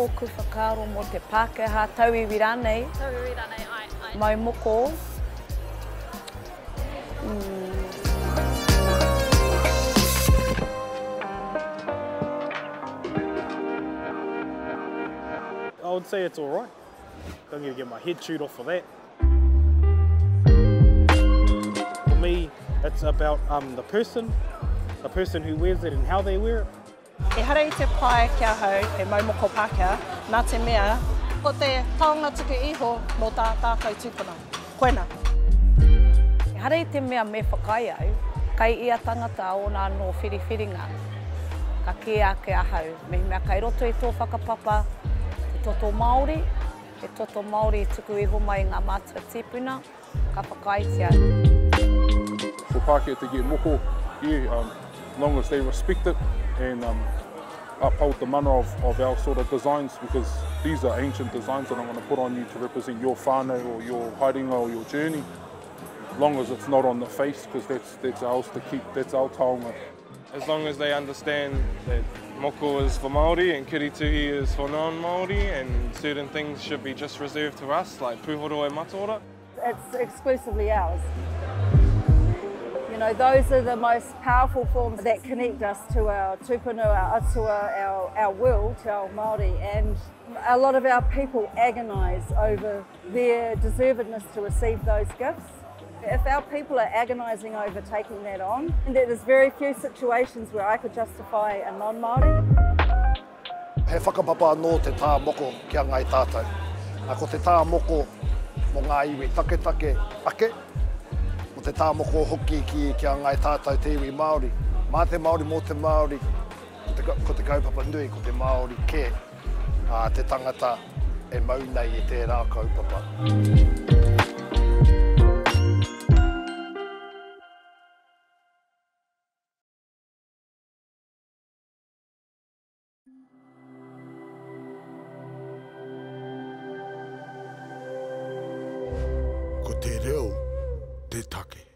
Ōku whakaaro mō te Pākehā, tauiwi rānei. Tauiwi rānei, āe, āe. Mau moko. Mm. I would say it's alright. Don't need to get my head chewed off for that. For me, it's about um, the person, the person who wears it and how they wear it. Ehara i te pai ki ahau te mau moko Pākehā, nā te mea, ko te taonga tuku iho nō tā tātou tūpuna. Koinā. Ehara i te mea me whakaae au, kei ia tangata ōna anō whiriwhiringa. Ka kī ake ahau, mehemea kei roto i tō whakapapa te toto Māori, he toto Māori i tuku iho mai i ngā mātua tīpuna, ka whakaaetia. For Pākehā to get moko, yeah, um, long as they respect it and um, uphold the mana of, of our sort of designs because these are ancient designs that I'm going to put on you to represent your whānau or your haerenga or your journey. Long as it's not on the face because that's, that's ours to keep, that's our taonga. As long as they understand that moko is for Māori and kirituhi is for non-Māori and certain things should be just reserved to us, like puhoro and mataora. It's exclusively ours. You know, those are the most powerful forms that connect us to our tupuna, our atua, our, our world, to our Māori. And a lot of our people agonise over their deservedness to receive those gifts. If our people are agonising over taking that on, and there's very few situations where I could justify a non-Māori. He whakapapa anō te tā moko ki a Ngāi Tātou. Ko te tā moko mō ngā iwi taketake ake, ko te tā moko hoki ki, ki a Ngāi Tātou te iwi Māori. Mā te Māori mō te Māori, ko te, ko te kaupapa nui, ko te Māori kē a te tangata e mau nei i tērā kaupapa. Ko te reo te take.